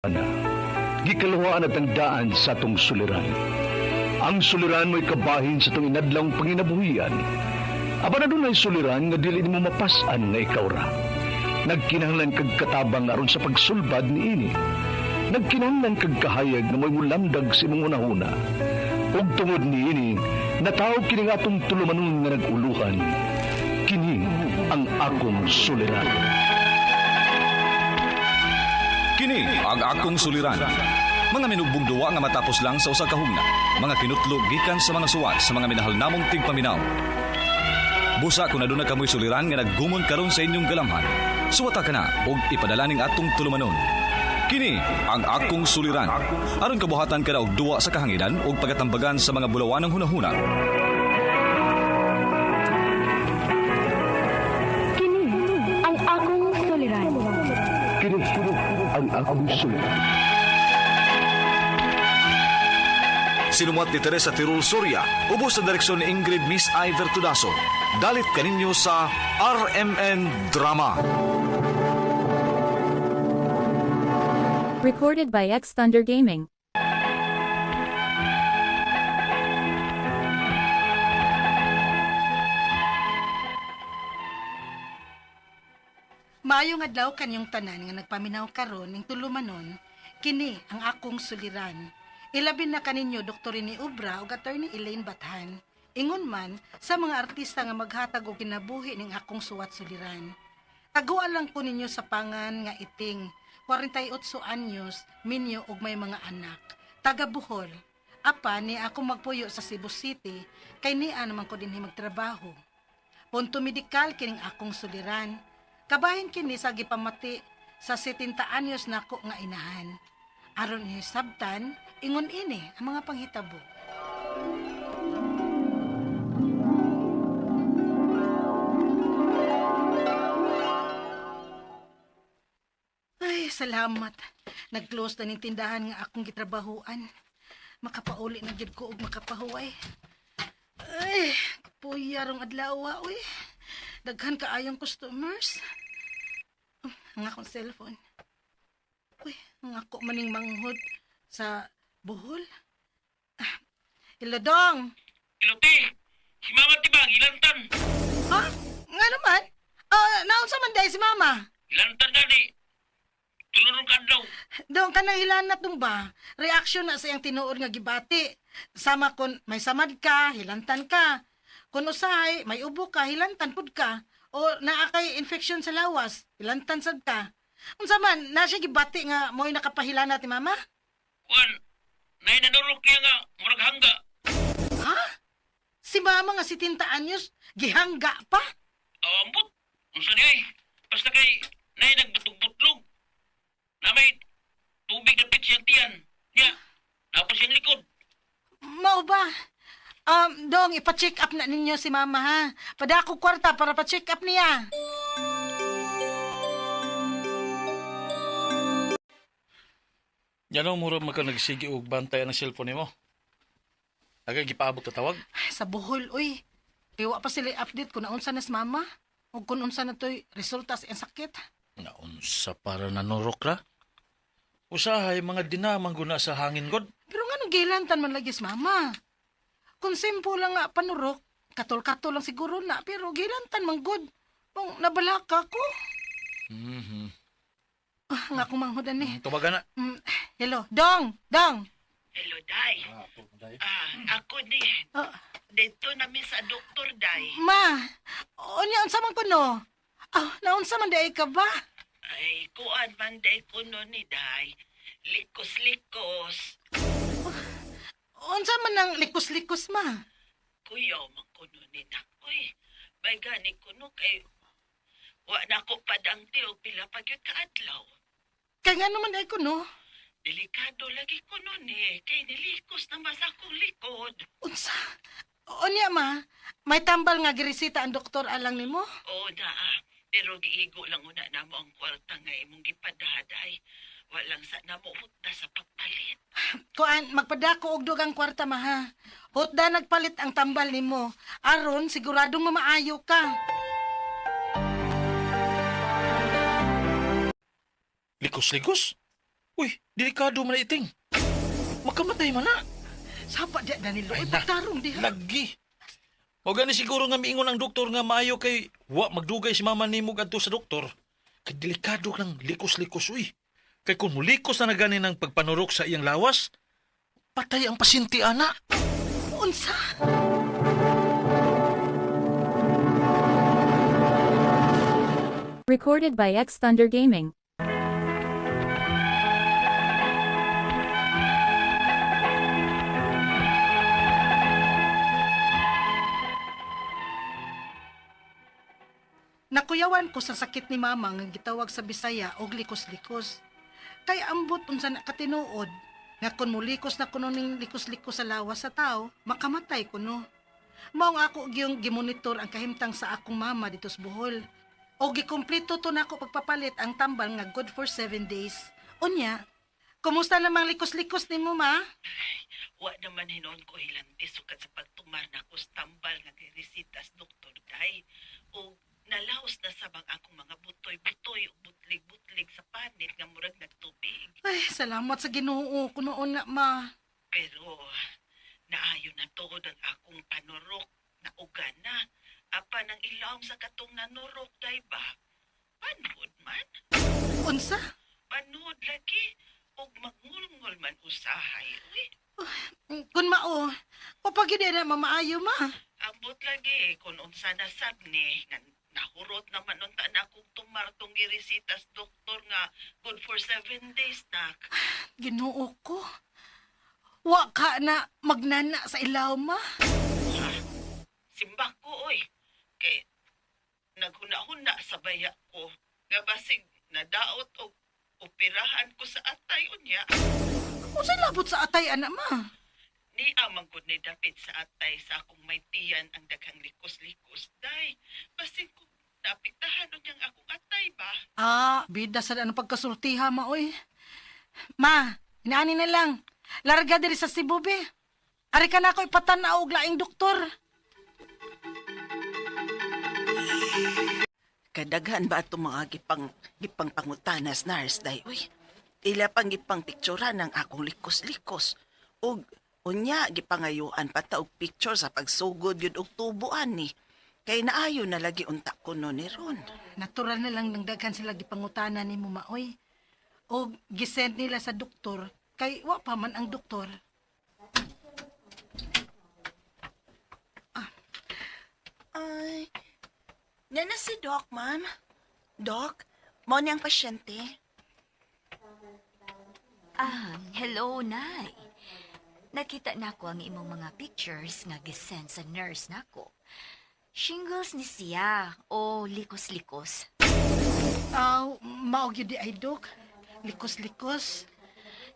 Na, gikaluhaan at ang daan sa atong suliran. Ang suliran mo'y kabahin sa itong inadlawng panginabuhian. Apan adunay suliran nga dili nimo mapas-an nga ikaw ra. Nagkinahanglan kag katabang aron sa pagsulbad niini. Nagkinahanglan kag kahayag nga mo'y mulamdag sa imong hunahuna. Ug tungod niini, natawo kini nga atong tulumanon nga nag-uluhan. Kini ang akong suliran. Kini ang akong suliran. Mga minugbong duwa nga matapos lang sa usa ka hugna. Mga kinutlo gikan sa mga suwat sa mga minahal namong tigpaminaw. Busa kung aduna kamoy suliran nga naggumon karon sa inyong galamhan. Suwata ka na og ipadala ning atong tulumanon. Kini ang akong suliran. Aron kabuhatan ka na og duwa sa kahanginan ug pagatambagan sa mga bulawanang hunahuna. Kini ang akong suliran. Kini ang akong suliran. Sinumuat ni Teresa Tirul Soria, ubos sa direksyon ni Ingrid Miss Iver Tudaso. Dalit kaninyo sa RMN Drama. Recorded by X Thunder Gaming. Maayong adlaw kanyong tanan nga nagpaminaw karon ning tulumanon, kini ang akong suliran. Ilabi na kaninyo Dr. ni Ubra ug Attorney Elaine Bathan. Ingon man sa mga artista nga maghatag og kinabuhi ning akong suwat suliran. Taguan lang ko ninyo sa pangan nga iting 48 anyos, minyo og may mga anak. Taga Bohol. Apa ni ako magpuyo sa Cebu City kay niya naman ko dinhi magtrabaho. Punto medikal kining akong suliran. Kabahin kini sa gipamati sa 70 anyos nako nga inahan. Aron ni sabtan, ingon ini ang mga panghitabo. Ay, salamat. Nag-close na ning tindahan nga akong gitrabahuan. Makapauli na gyud ko og makapahuway. Ay, kapuya rong adlaw, uy. Daghan kaayong customers. Ang akong cellphone. Uy, ang ako maning manghod sa Bohol. Ah, hello, Dong. Ilote, si Mama tibang, ilantan. Ha? Nga naman? Ah, naunsa man dahil si Mama? Ilantan gani. Tulurong kadlaw. Dong, kanang hilanat dong ba? Reaction na sa iyang tinuod nga gibati. Sama kon may samad ka, hilantan ka. Kung usahay, may ubo ka, hilantan pud ka. O naa kay infection sa lawas, hilantan sad ka. Unsa man, na siya gibati nga mo'y nakapahilanat ni mama? Kuan, nay nanurok niya nga, murag hangga. Ha? Si mama nga si Tinta Anyos, gihangga pa? Aw, ambot. Unsa niya eh. Basta kay, nay nagbutlog-butlog. Na may tubig na siyang tiyan. Niya, tapos siyang likod. Mao ba? Dong, ipa-check up na ninyo si mama ha. Padako kwarta para pa-check up niya. Yan ang mura maka nagsige og bantay ang cellphone nimo. Agay gipaabot ta tawag. Ay, sa Bohol, uy. Piwa pa sila update kung naunsa na si mama. O kung unsa na to'y resulta sa iyang sakit. Naunsa para nanurok ra. Usahay mga dinamang guna sa hangin god. Pero nga nung gilantan man lagi si mama. Kung simple lang nga panurok, katol-katol lang siguro na, pero gilantan man good. Kung nabalaka ko. Mhm. Ah, nga akong manghudan eh. Tubaga na. Hello, Dong! Dong! Hello, Day. Ah, ako ni. Ah, Dito namin sa doktor, Day. ma, unya, unsa man ko no? Ah, naunsa man di ka ba? Ay, kuan man day kuno ni Day. Likos-likos. Unsa man ang likos-likos ma? Kuyaw man kuno ni Nakoy. Bay gani kuno kay wa na ko padangti og pila pa gyud ka adlaw. Kay nga naman ay ko no? Delikado lagi kuno ni kay nilikos na mas akong likod. Unsa? Unya ma, may tambal nga giresita ang doktor alang nimo? Oo na ah. Pero giigo lang una namo ang kwarta nga imong gipadaday. Walang sa namo hutda sa pagpalit. Kuan, magpadako og dugang kwarta ma ha. Hutda nagpalit ang tambal nimo. Aron siguradong mamaayo ka. Likos-likos. Uy, delikado man na iting. Makamatay man na. Saba di Danilo, Ay, ay na. pagtarong diha. Lagi. O gani siguro nga miingon ang doktor nga maayo kay wa magdugay si mama nimo kadto sa doktor. Kay delikado ng likos-likos uy. Kay kung mulikos na nagani ng pagpanurok sa iyang lawas, patay ang pasyente ana. Unsa? Recorded by X Thunder Gaming. Nakuyawan ko sa sakit ni mama nga gitawag sa Bisaya og likos-likos. Kay ambot unsa na katinuod nga kun mulikos na kuno ning likos-likos sa lawas sa tao, makamatay kuno. Mao nga ako gyung gimonitor ang kahimtang sa akong mama dito sa Bohol. O gikumpleto to nako pagpapalit ang tambal nga good for 7 days. Unya, kumusta namang likos-likos nimo, ma? Wa naman hinon ko hilanti sukad sa pagtumar na ko tambal nga giresitas doktor day. O nalaos na sabang akong mga butoy-butoy ug butlig-butlig sa panit nga murag nagtubig. Ay, salamat sa Ginoo kuno na, ma. Pero naayo na tuod ang akong panurok na uga na. Apan ang ilawom sa katong nanurok day ba? Panhod man. Unsa? Panhod lagi. Og magngulngol man usahay. Uy, Kun mao, o pag yun na mamaayo, ma. ambot lagi kung unsa na sab ni nga nahurot naman unta na akong tumartong giresitas doktor nga good for 7 days nak. Ginoo ko. Wa ka na magnana sa ilaw, ma. Simbak ko oy. Kay naghuna-huna sa baya ko nga basig nadaot og operahan ko sa atay unya. Unsay labot sa atay, anak, ma? Ni amang gud ni dapit sa atay sa akong may tiyan ang daghang likos-likos day. Basig ko naapektahan unyang akong atay ba? Ah, bida sa ano pagkasultiha, ma, oy. Ma, inaani na lang. Larga diri sa Cebu, be. Ari ka na ako ipatan-aw og laing doktor. Kadaghan ba itong mga gipang, gipang pangutanas nurse day? Uy, ila pang gipang pikturan ng akong likos-likos. Og unya gipangayuan pa ta og picture sa pagsugod yun og tubuan ni. Kay naayo na lagi unta ko no ni ron. Natural na lang nang daghan sila gipangutana ni mo, ma, oy. O gisend nila sa doktor, kay wa pa man ang doktor. Ay, yan na si Doc, ma'am. Doc, mo niyang pasyente. Ah, hello, Nay. Nakita na ko ang imong mga pictures nga gisend sa nurse nako. Shingles ni siya o likos-likos. Aw, mao gyud di ay, dok. Likos-likos.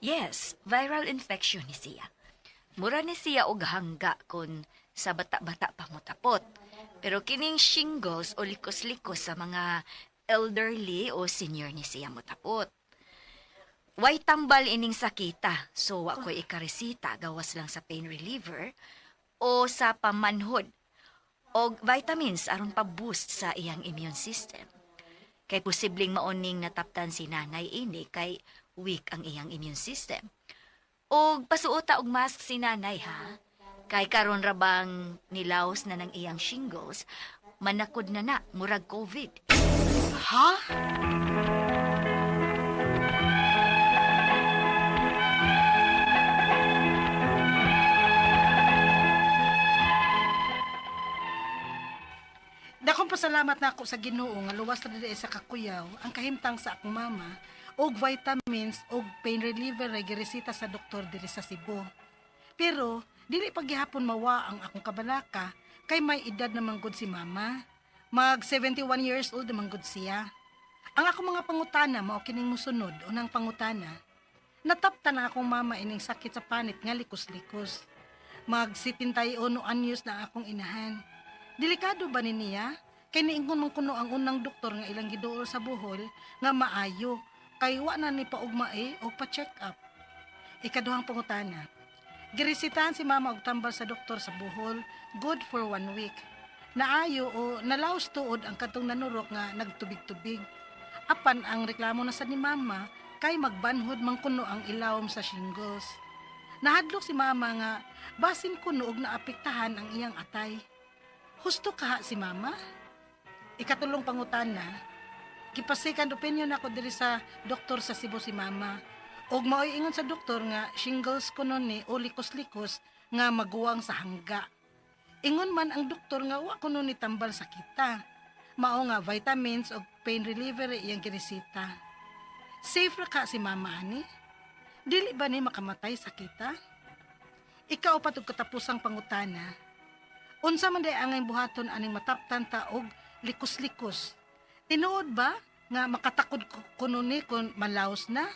Yes, viral infection ni siya. Mura ni siya og hangga kun sa bata-bata pa motapot. Pero kining shingles o likos-likos sa mga elderly o senior ni siya motapot. Way tambal ining sakita, so wa ko'y ikaresita gawas lang sa pain reliever o sa pamanhod og vitamins aron pa-boost sa iyang immune system. Kay posibleng maoning nataptan si nanay ini kay weak ang iyang immune system. Og pasuota og mask si nanay ha. Kay karon ra bang nilaos na ng iyang shingles, manakod na na murag COVID. Ha? Dakong pasalamat na ako sa Ginoo nga luwas na dili sa kakuyaw ang kahimtang sa akong mama og vitamins og pain reliever ay giresita sa doktor diri sa Cebu. Pero dili paghihapon mawa ang akong kabalaka kay may edad naman gud si mama. Mag 71 years old naman gud siya. Ang akong mga pangutana mao kining mosunod. Unang pangutana, natapta na akong mama ining sakit sa panit nga likos-likos. Mag 71 anyos na akong inahan. Delikado ba ni niya? Kay niingon man kuno ang unang doktor nga ilang giduol sa Bohol nga maayo kay wa na ni paugma o pa-check up. Ikaduhang pangutana. Giresitahan si mama og tambal sa doktor sa Bohol, good for 1 week. Naayo o nalaos tuod ang katong nanurok nga nagtubig-tubig. Apan ang reklamo na sa ni mama. Kay magbanhod man kuno ang ilawom sa shingles. Nahadlok si mama nga basin kuno og naapektahan ang iyang atay. Husto kaha si mama? Ikatulong pangutana, gipa-second opinion ako diri sa doktor sa Cebu si mama. Og maoy ingon sa doktor nga shingles kuno ni o likos-likos nga maguwang sa hangga. Ingon man ang doktor nga wa kuno ni tambal sa kita. Mao nga vitamins og pain reliever iyang gireseta. Safe ra ka si mama ani? Dili ba ni makamatay sa kita? Ikaupat og katapusang pangutana. Unsa man day angay buhaton aning mataptan ta og likos-likos? Tinuod ba nga makatakod kuno ni kun malaos na?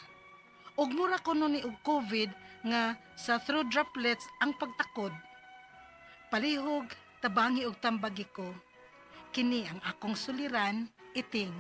Og mura kuno ni og COVID nga sa through droplets ang pagtakod. Palihog, tabangi og tambagi ko. Kini ang akong suliran, Iting.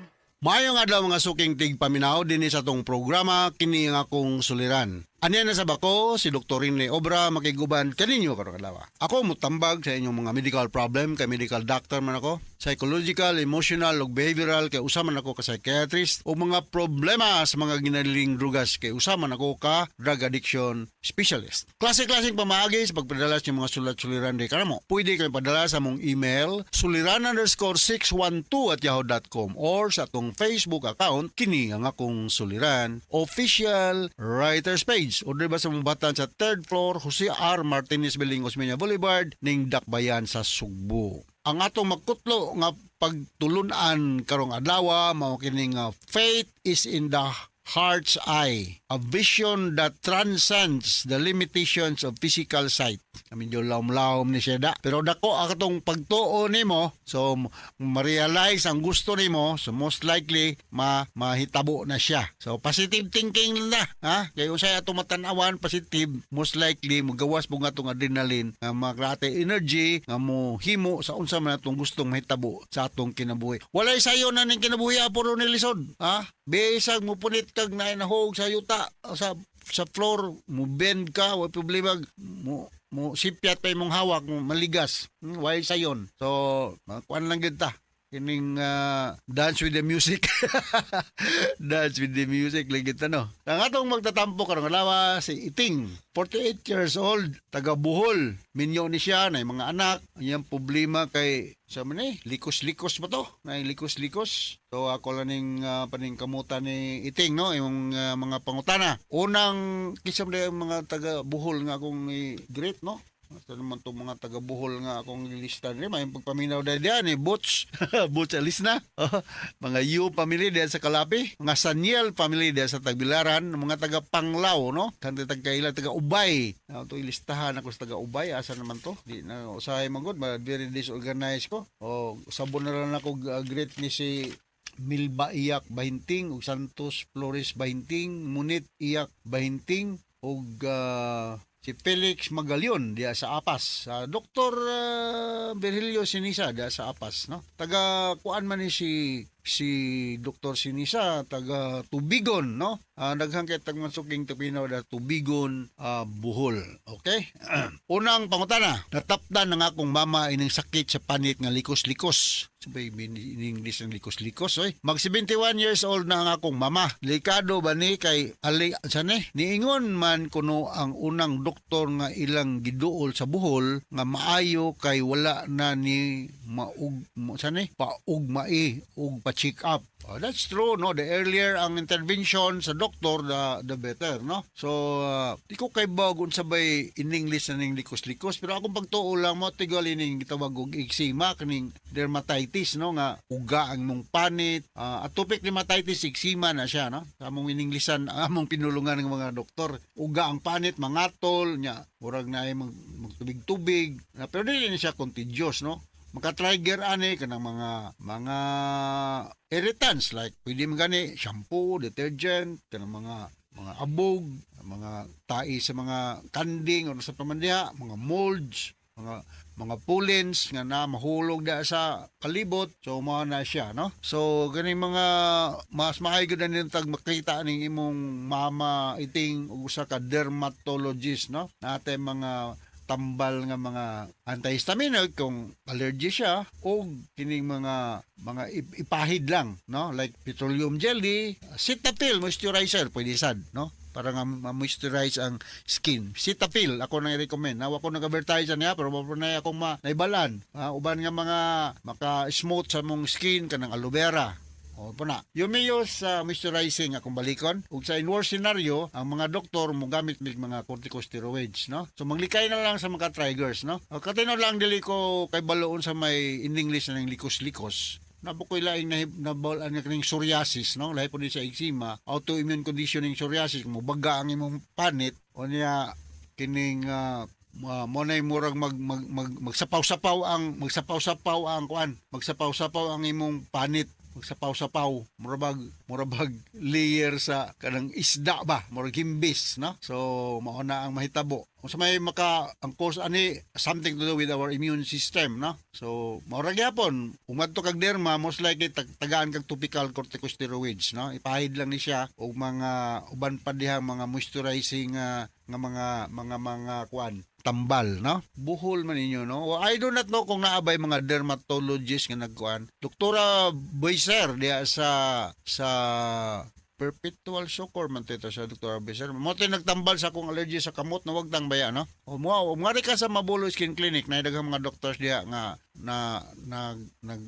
Maayong adlaw, mga suking tigpaminaw, dinhi sa atong programa Kini ang Akong Suliran. Aniya na sa bako si Dr. Rene Obra makiguban kaninyo karong adlaw. Ako mutambag sa inyong mga medical problem kay medical doctor man ako, psychological, emotional ug behavioral kay usa man ako ka psychiatrist, ug mga problema sa mga ginaliling drugas kay usa man ako ka drug addiction specialist. Klase-klaseng pamaagi sa pagpadala sa inyong mga sulat suliran di kanamo. Pwede kayo padala sa among email suliran_612@yahoo.com or sa atong Facebook account Kini ang Akong Suliran Official Writers Page o diba sa mong batan sa third floor, Jose R. Martinez Building, Osmeña Boulevard, ning Dakbayan sa Sugbo. Ang atong magkutlo nga pagtulunan karong adlaw mao kining Faith is in the Heart's Eye, a vision that transcends the limitations of physical sight. Medyo lawom-lawom ni siya da. Pero dako ang atong pagtuo nimo, so ma-realize ang gusto nimo, so most likely mahitabo na siya. So positive thinking lang na, ha? Kay unsay atong matanawan positive, most likely mogawas mo nga atong adrenaline nga makrate energy nga mo himo sa unsa man atong gustong mahitabo sa atong kinabuhi. Walay sayo na ning kinabuhi puro ni lisod, ha? Bisag mo punit kag nainahog sa yuta sa floor, mo bend ka, way problema, mo mo sipyat pa imong hawak, mo maligas, way sayon. So, kuan lang gyud ta kining dance with the music. Dance with the music lang kita, no? Ang atong magtatampo karong adlaw si Iting, 48 years old, taga Bohol. Minyo ni siya, na mga anak. Iyang problema kay sa man eh, likos-likos ba to? Na likos-likos. So ako lang ning paningkamutan ni Iting, no, yung mga pangutana. Unang kinsa man ang mga taga Bohol nga akong i-greet, no? Basta naman itong mga taga Bohol nga akong ilista ni may pagpaminaw dahil diyan ni Butch. Butch alis na. Mga Yu family diyan sa Calape, mga Saniel family diyan sa Tagbilaran, mga taga Panglao, no? Kanti taga Kaila, taga Ubay. Na ito ilistahan ako sa taga Ubay, asa naman to? Di na usahay man gud, very disorganized ko. O sabon na lang ako greet ni si Milba Iyak Bahinting ug Santos Flores Bahinting, Munit Iyak Bahinting ug si Felix Magalyon diya sa Apas. Dr. Virgilio Sinisa diya sa Apas, no? Taga kuan man ni si si Dr. Sinisa, taga Tubigon, no? Daghang kay tag mansuking Tupinaw da Tubigon, Bohol. Okay? Unang pangutana, natapdan na nga akong mama ining sakit sa panit nga likos-likos. Sabay in English ang likos-likos, oy. Mag 71 years old na ang akong mama. Delikado ba ni kay ali sa ni? Niingon man kuno ang unang doktor nga ilang giduol sa Bohol nga maayo kay wala na ni maug mo sa ni paugmai ug pa-check up. Oh, that's true, no? The earlier ang intervention sa doktor, the better, no? So, di ko kay bago sabay in English na ning likos-likos, pero akong pagtuo lang mo, tigal ining gitawag og eczema, kaning dermatitis, no? Nga uga ang mong panit. Atopic dermatitis, eczema na siya, no? Sa among ininglisan, among pinulungan ng mga doktor. Uga ang panit, mangatol, nya, murag na ay magtubig-tubig. Na, pero dili ni siya contagious, no? Maka-trigger ani kanang mga irritants like pwede man gani shampoo, detergent, kanang mga abog, mga tai sa mga kanding o sa pamandiha, mga molds, mga pollens nga na mahulog da sa palibot, so mao na siya, no? So ganing mga mas maayo gyud na tag makita ning imong mama, Iting, og usa ka dermatologist, no? Nate mga tambal nga mga antihistaminic kung allergy siya, o kining mga mga ipahid lang, no, like petroleum jelly, Cetaphil moisturizer pwede sad, no, para nga ma-moisturize ang skin. Cetaphil ako nang i-recommend. Nawa ko nag-advertise niya pero wa na akong naibalan. Uban nga mga maka-smooth sa mong skin kanang aloe vera. O po na. Yumios sa moisturizing akong balikon. Ug sa in worst scenario, ang mga doktor mo gamit mig mga corticosteroids, no? So maglikay na lang sa mga triggers, no? O, katino lang dili ko kay baloon sa may in English na likos-likos. Nabukoy laing nabalaan nga kining psoriasis, no? Lahi po ni sa eczema, autoimmune condition ning psoriasis, kung mobaga ang imong panit, o niya kining mo na'y murag mag, mag, mag, magsapaw-sapaw ang magsapaw-sapaw ang kuan, magsapaw-sapaw ang imong panit, magsapaw-sapaw, murabag layer sa kanang isda ba, murag himbis, no? So mao na ang mahitabo. Kung sa may maka ang cause ani, something to do with our immune system, no? So mao ra gyapon, umadto kag derma, most likely tagaan kag topical corticosteroids, no? Ipahid lang ni siya og mga uban pa diha mga moisturizing nga mga kuan, tambal, no? Buhol man ninyo, no? Well, I do not know kung naabay mga dermatologist nga nagkuan. Doktora Boyser diha sa Perpetual Succor man tito sa Doktora Boyser. Mo to nagtambal sa akong allergy sa kamot na wag tang baya, no? O mo ngari ka sa Mabulo Skin Clinic na daghang mga doctors diha nga na nag nag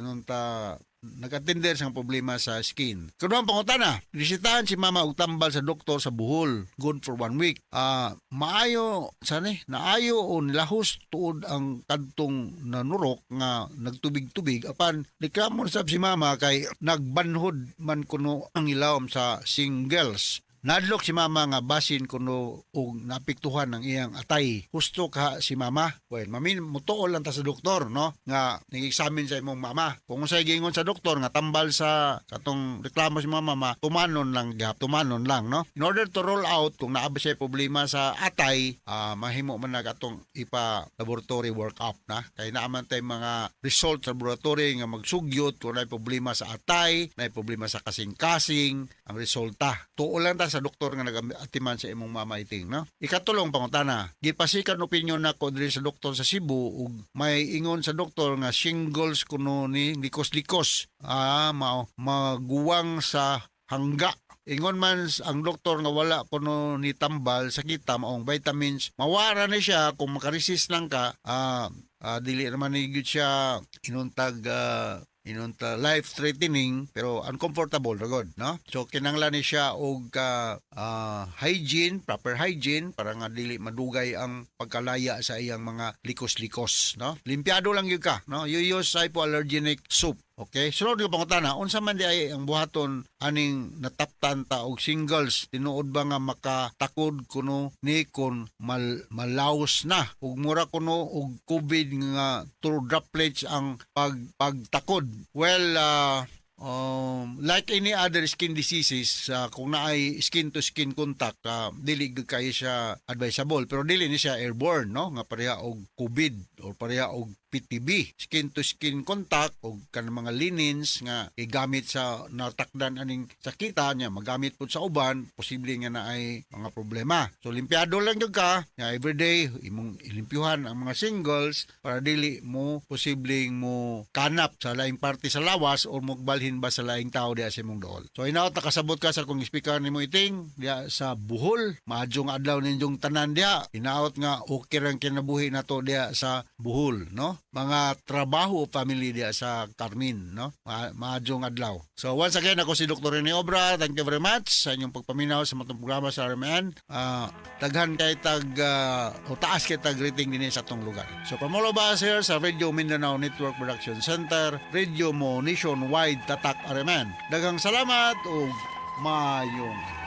nunta nag-attender sa problema sa skin. Kaduhang pangutana, bisitahan si mama og tambal sa doktor sa Buhol. Good for 1 week. Maayo sani, naayo o nilahos tuod ang kadtong nanurok nga nagtubig-tubig, apan reklamo sab si mama kay nagbanhod man kuno ang ilawom sa shingles. Nadlok si mama nga basin kuno og naapektuhan ang iyang atay. Husto ka si mama. Well, mamin mutuol lang ta sa doktor, no? Nga nag-examine sa imong mama. Kung unsay giingon sa doktor nga tambal sa katong reklamo si mama, mama, tumanon lang gihap, tumanon lang, no? In order to roll out kung naa ba siya problema sa atay, mahimo man na katong ipa laboratory work up na. Kay naa man tay mga result sa laboratory nga magsugyot kung naay problema sa atay, naay problema sa kasing-kasing, ang resulta. Tuol lang ta sa doktor nga nag-atiman sa imong mama iting, no? Ikatulong pangutana, gipasikan opinion nako diri sa doktor sa Cebu ug may ingon sa doktor nga shingles kuno ni likos-likos. Mao maguwang sa hangga. Ingon man ang doktor nga wala kuno ni tambal sa kita maong vitamins. Mawara ni siya kung makaresist lang ka. Dili naman ni gyud siya inuntag inunta life threatening pero uncomfortable ra god, no? So kinahanglan ni siya og hygiene, proper hygiene para nga dili madugay ang pagkalaya sa iyang mga likos-likos, no? Limpiado lang gyud ka, no? You use hypoallergenic soap. Okay, sunod nga pangutana, unsa man di ay ang buhaton aning nataptan ta og shingles? Tinuod ba nga makatakod kuno ni kon malaos na ug mura kuno og COVID nga through droplets ang pagtakod? Well, like any other skin diseases, kung naay skin to skin contact, dili gyud kayo siya advisable, pero dili ni siya airborne, no, nga pareha og COVID or pareha og PTB. Skin to skin contact og kanang mga linens nga igamit sa natakdan aning sakita niya magamit pud sa uban, posible nga naay mga problema. So limpiado lang gyud ka nga everyday imong ilimpyuhan ang mga shingles para dili mo posibleng mo kanap sa laing parte sa lawas or mogbalhin ba sa laing tao diha sa imong dool. So inaot nakasabot ka sa kung speaker nimo iting diha sa Buhol. Maadjong adlaw ninyong tanan diha. Inaot nga okay rang kinabuhi nato diha sa Buhol, no? Mga trabaho family diha sa Carmen, no? Maadjong adlaw. So once again, ako si Dr. Rene Obra. Thank you very much sa inyong pagpaminaw sa matong programa sa RMN. Daghan kay tag o taas kay tag rating dinhi sa atong lugar. So from all of us here sa Radio Mindanao Network Production Center, Radio Mo Nationwide, Tatak RMN. Daghang salamat ug maayong